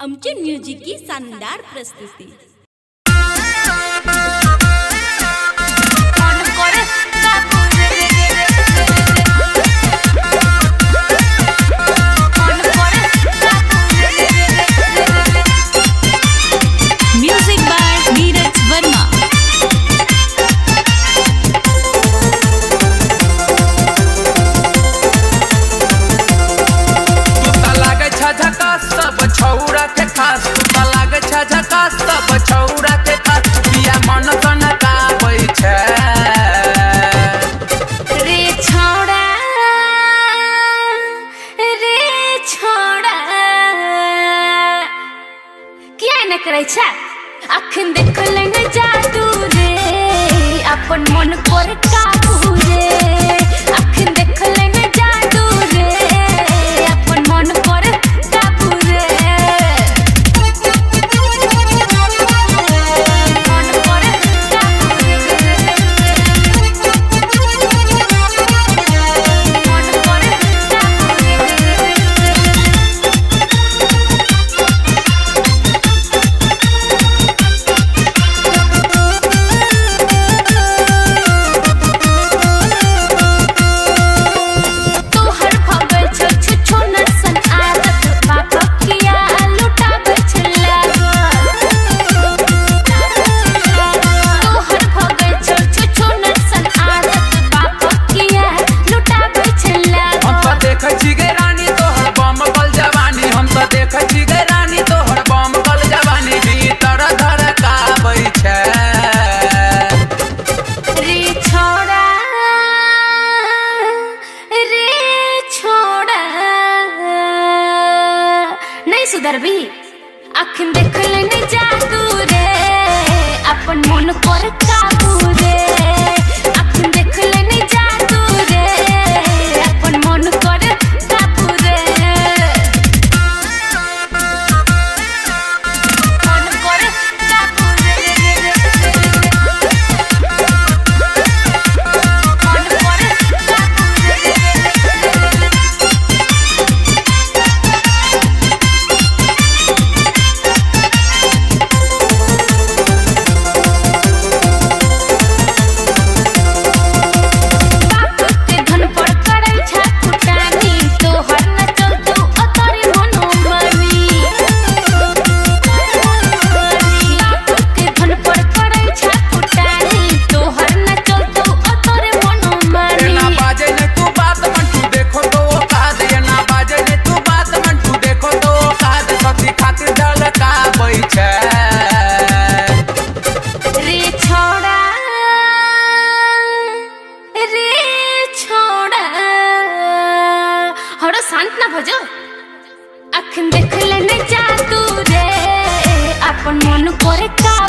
अमचूर music की शानदार प्रस्तुति। Music by Neeraj Verma. तू त लागै छ झकास सब छौरा के खास, तू त लागै छ झकास सब छौरा के खास, किया मन सनकाबै छै। रे छोड़ा रे छोड़ा किया न करै छै, अखन देखल न जादू रे, अपन मन पर काबू रे, अखन देखल न जादू रे, अपन मन पर काबू रे, मन पर काबू रे, मन पर काबू रे। तोहर भगल छौ छुछो नसन आदत, बाप किया लुटाबै छला। तोहर भगल छौ छुछो नसन आदत, बाप किया लुटाबै छला। हम त देखै छी गे रानी तोहर बम कल जवानी, हम त देखै छी गे रानी तोहर बम कल जवानी, भीतर धड़काबै छै। रे छोड़ा रे छोड़ा नहीं सुधरबी, अखन देखल न जादू रे, अपन मन पर काबू रे, अखन देखल न जादू रे, अपन मन पर काबू रे, मन पर काबू रे, मन पर काबू रे। बाप के धन पर करै छै फुटानी, तोहर न चलतौ अतरे मनोमानी। बाप के धन पर करै छै फुटानी, तोहर न चलतौ अतरे मनोमानी। एना बाजे ने तू बात मंटू देखो तो औकात, एना बाजे ने तू बात मंटू देखो तो औकात, सती खातिर धड़काबै छै। रे छोड़ा रे छोड़ा हरो शांत ना भजो, अखन देखल न जादू रे, अपन मन पर काबू।